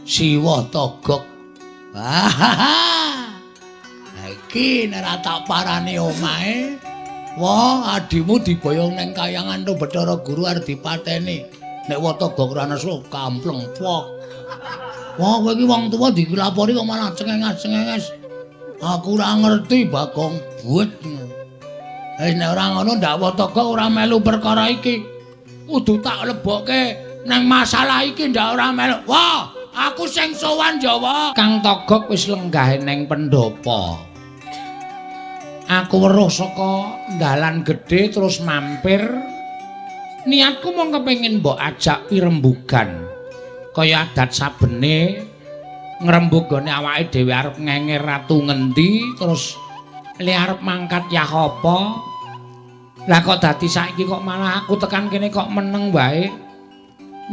Siwa Togok. Hahaha. Iki nek ora tak parani omahe, wah adimu diboyong nang kayangan to Bathara Guru arep dipateni. Nek Watogok ora nesu kampleng pok. Wah kowe iki wong tuwa dilapori kok malah cengenges-cengenges. Aku ora ngerti Bagong buet. Nek ora ngono ndak Watogok ora melu perkara iki. Kudu tak lebokke nang masalah iki ndak ora melu. Wah, aku sing sowan ya, Wah. Kang Togok wis lenggah nang pendopo. Aku weruh saka dalan gedhe terus mampir. Niatku mung kepengin mbok ajak pirembugan. Kaya adat sabene ngrembug gone awake dhewe arep ngenger ratu ngendi terus le arep mangkat yah apa. Lah kok dadi saiki kok malah aku tekan kene kok meneng wae.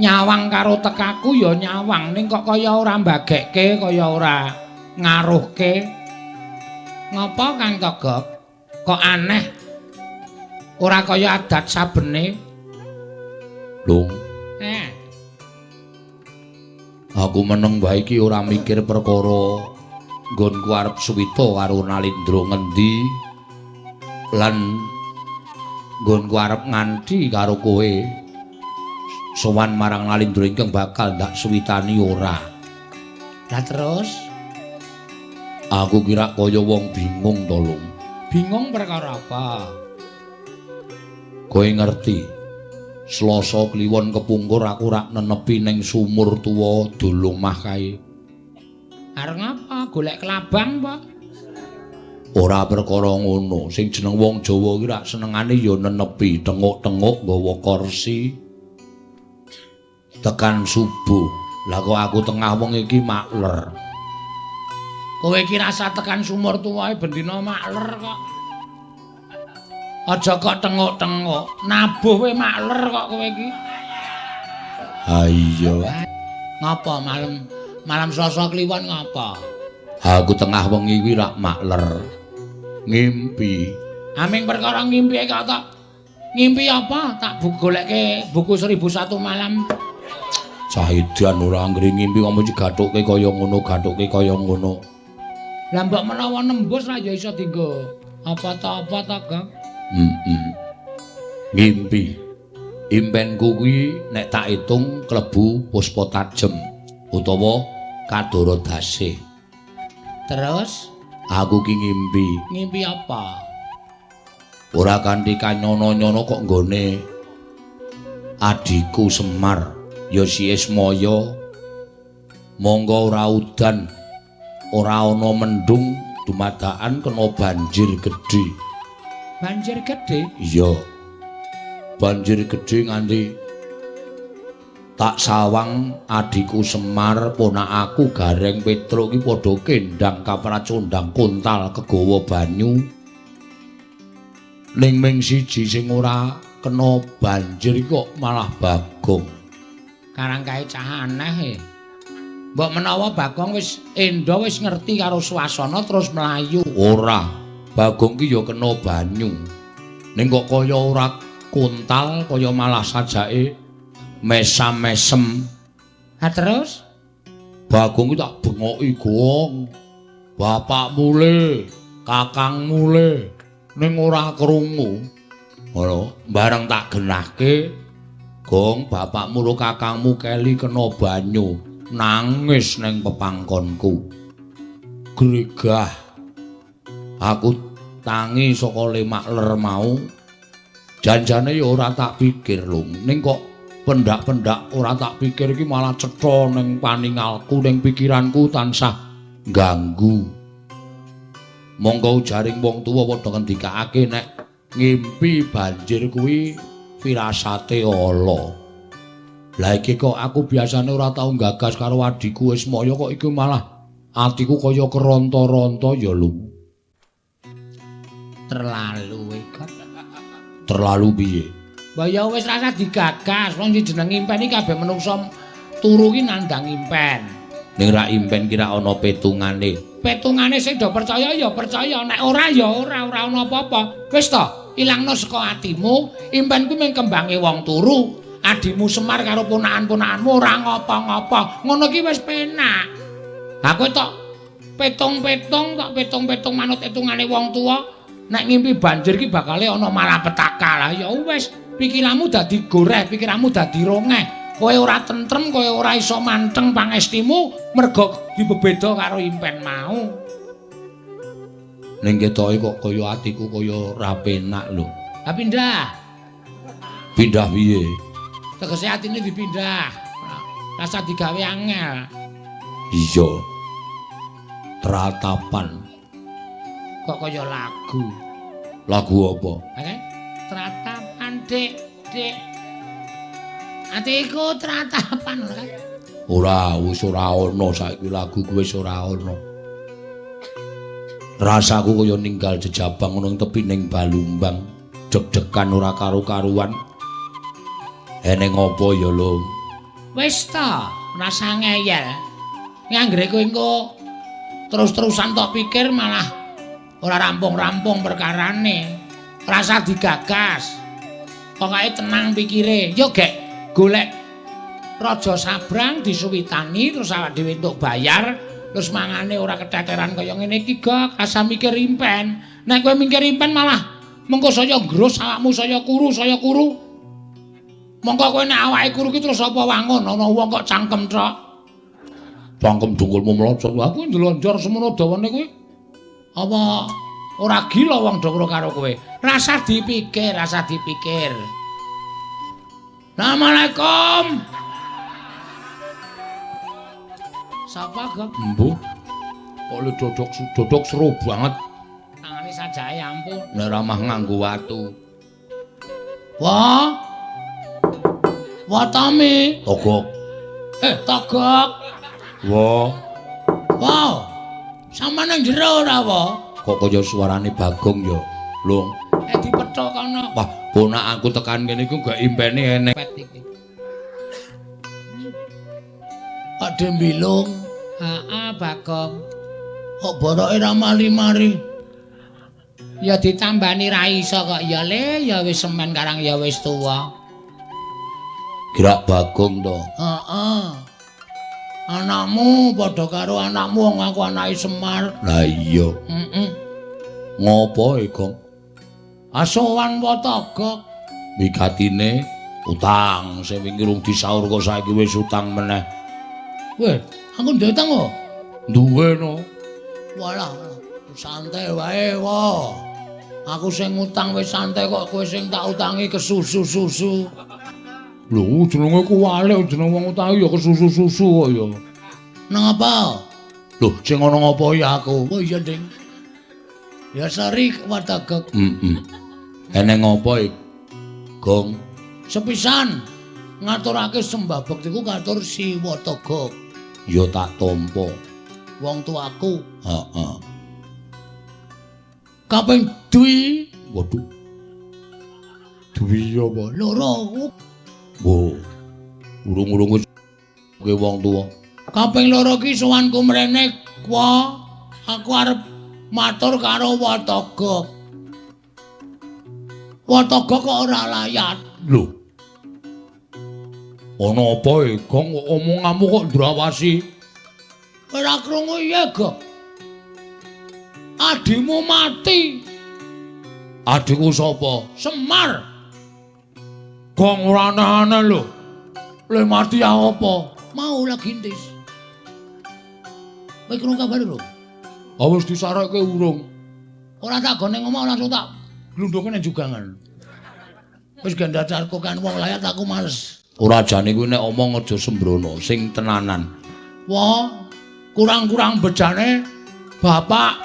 Nyawang karo tekaku ya nyawang ning kok kaya ora mbagekke, kaya ora ngaruhke. Ngapa Kang Togok? Kok aneh? Ora kaya adat sabene. Lung. Aku meneng wae iki ora mikir perkara nggonku arep suwita karo Nalindra ngendi lan nggonku arep nganti karo kowe sowan marang Nalindra ingkang bakal ndak suwitani ora. Lah terus aku kira kaya wong bingung to, Lung. Bingung perkara apa? Kowe ngerti, Selasa Kliwon kepungkur aku rak nenepi ning sumur tuwa Dolomah kae. Arep ngapa? Golek kelabang apa? Ora perkara ngono. Sing jeneng wong Jawa ki rak senengane ya nenepi, tenguk-tenguk nggawa kursi. Tekan subuh. Lah kok aku tengah wengi iki makler. Kowe iki rasa tekan sumur tuwae bendina makler kok. Aja kok tenguk-tenguk, nabuh we makler kok kowe iki. Ha iya. Ngapa malam malam Selasa Kliwon ngapa? Aku tengah wengi kuwi rak makler. Ngimpi. Aming perkara ngimpi kok tak ngimpi apa? Tak golekke buku 1001 malam. Cahidan ora anggere ngimpi kok mesti gathukke kaya ngono, gathukke kaya ngono. Lah mbok menawa nembus ra ya iso dienggo apa ta apa ta, Gong? Ngimpi. Impenku kuwi nek tak itung klebu puspa tajem utawa kadara dasih. Terus aku ki ngimpi. Ngimpi apa? Ora kanthi kanyono-nyono kok nggone adhiku Semar ya si Ismaya. Monggo ora udan, ora ana mendung, dumadakan kena banjir gedhe. Banjir gedhe? Iya. Banjir gedhe nganti tak sawang adhiku Semar, ponakaku Gareng Petruk iki padha kendang kapracondang kontal kegawa banyu. Ning ming siji sing ora kena banjir kok malah Bagong. Karang kae cah aneh e. Mbok menawa Bagong wis endo wis ngerti karo swasana terus mlayu. Ora, Bagong ki ya kena banyu. Ning kok kaya ora kontal, kaya malah sajake mesam-mesem. Ha terus Bagong ki tak bengoki, Gong. Bapakmu le, kakangmu le, ning ora krungu. Ngono, bareng tak genahke, Gong, bapakmu ro kakangmu keli kena banyu, nangis ning pepangkonku. Gregah. Aku tangi saka lemak ler mau. Janjane ya ora tak pikir lho, ning kok pendak-pendak ora tak pikir iki malah cetha ning paningalku, ning pikiranku tansah ganggu. Monggo ujaring wong tuwa padha ngendikake nek ngimpi banjir kuwi firasate ala. Lah iki kok aku biasane ora tau gagas karo adhiku Ismaya kok iki malah atiku kaya keronta-ronta ya lho. Terlalu iki. Terlalu piye? Mbah ya wis rasa digagas, wong jeneng impen iki kabeh menungsa turu ki nandang impen. Ning ra impen ki ra ana petungane. Petungane sing do percaya ya percaya, nek ora ya ora, ora ana apa-apa. Wis to, ilangno saka atimu, impen kuwi mung kembange wong turu. Adimu Semar karo ponakan-ponakanmu ora ngopo-ngopo. Ngono ki wis penak. Ha kowe tok petung-petung, tok petung-petung manut etungane wong tuwa, nek ngimpi banjir ki bakale ana malapetaka. Lah ya wis, pikiranmu dadi goreh, pikiranmu dadi rongeh. Kowe ora tentrem, kowe ora iso manteng pangestimu mergo dibebeda karo impen mau. Ning ketoke kok kaya atiku kaya ora penak lho. Ha pindah. Pindah piye? Tegese atine dipindah. Rasa digawe angel. Iya. Tratapan. Kok kaya lagu. Lagu apa? Oke. Tratapan, Dik, Dik. Atiku tratapan ora kan? Ora, wis ora ana saiki lagu kuwi wis ora ana. Rasaku kaya ninggal jejabang ngono tepining Balumbang, deg-degan ora karu-karuan. Eneng apa ya, Lung? Wis ta, rasa ngeyel. Nganggere kowe engko terus-terusan tok pikir malah ora rampung-rampung perkarane. Rasa digagas. Pokoke tenang pikire. Yo gek golek Raja Sabrang disuwitani terus awak dhewe entuk bayar, terus mangane ora keteteran kaya ngene iki, Gok. Rasa mikir impen. Nek kowe mikir impen malah mengko saya nggrus awakmu saya kuru, saya kuru. Mongko kowe nek awake kuru ki terus apa wangun ana wong kok cangkem tok. Cangkem dengkulmu mlocot. Aku ndelonjor semono dawane kuwi. Apa ora gila wong do karo kowe? Rasa dipikir, rasa dipikir. Assalamualaikum. Sapa, Gok? Mbuh. Kok le dodok seru banget. Tangane sajae ampun. Nek ramah nganggo watu. Wah. Wah Tami. Togok. Togok. Wah. Wah. Sampeyan nang jero ora, wa? Kok kaya suarane Bagong ya, Lung. Dipethuk kono. Wah, bonak aku tekan kene iku gak impene enek. Pak Dembilung. Heeh, Bagong. Kok boroke ra mari-mari? Ya ditambani ra iso kok ya le, ya wis semen karang ya wis tuwa. Gerak Bagong to. Heeh. Anakmu padha karo anakmu wong aku anake Semar. Lah iya. Heeh. Ngopo e, Gong? Asowan Watogok. Wigatine utang sing wingi rung disaur kok saiki wis utang meneh. Weh, aku duwe utang kok. Duwe no. Walah, santai wae, wa. Aku sing ngutang wis santai kok kowe sing tak utangi kesusu-susu. Lho, jenenge kuwalik jeneng wong utangi ya kesusu-susu kok ya. Nang apa? Lho, sing ana ngapa ya aku? Oh iya, Ding. Ya sori Watogok. Heeh. Eneng apa iki, Gong? Sepisan ngaturake sembah bektiku katur si Watogok. Ya tak tampa. Wong tuaku. Heeh. Kaping dwi. Waduh. Dwi apa? Loro. Wo. Urung-urung wis kowe wong tuwa. Kaping loro ki sowanku mrene, wa. Aku arep matur karo Watogok. Watogok kok ora layat. Lho. Ana apa e, Gong? Kok omonganmu kok ndrawasi? Ora krungu iya, Gok. Adimu mati. Adikku sapa? Semar. Gong ora aneh-aneh lho. Le mati ya apa? Mau lagi intis. Kowe krungu kabar lho? Ah wis disareke urung. Ora tak gone ngomong langsung tak glundhunge nang jugangan. Wis gandacarku kan wong layat aku males. Ora jane kuwi nek omong aja sembrono, sing tenanan. Wah, kurang-kurang bejane bapak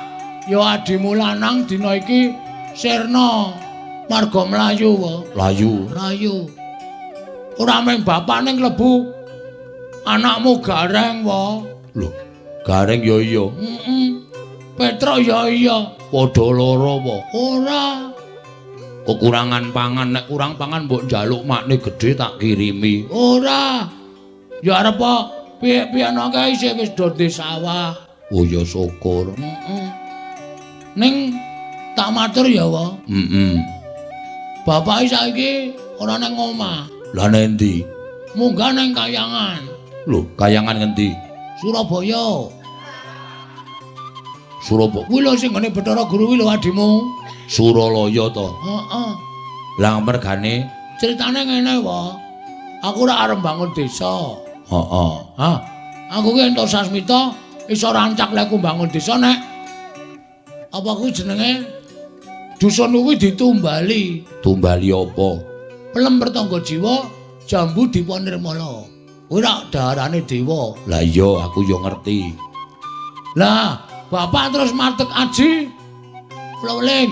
ya adimu lanang dina iki sirna marga mlayu wa. Layu. Layu. Ora mung bapak ning klebu anakmu Gareng wa. Lho, Gareng ya iya. Heeh. Petruk ya iya. Padha lara apa? Ora. Kekurangan pangan, nek kurang pangan mbok njaluk makne gedhe tak kirimi. Ora. Ya arep piye-piye ana kae isih wis do di sawah. Oh ya syukur. Heeh. Ning tak matur ya, wa. Heeh. Bapake saiki ora nang omah. Lah nendi? Munggah nang Kayangan. Lho, Kayangan ngendi? Surabaya. Surabaya. Kuwi lho sing nggone Bathara Guru kuwi lho adimu. Suralaya to? Heeh. Lah mergane critane ngene wae. Aku ora arep bangun desa. Heeh. Ha. Aku ki entuk sasmita iso rancak lek ku bangun desa nek apa kuwi jenenge dusun kuwi ditumbali. Tumbali apa? Pelem pertangga jiwa jambu dipa nirmala. Kuwi rak daharane dewa. Lah iya aku yo ngerti. Lah, bapak terus matek aji. Kula weling.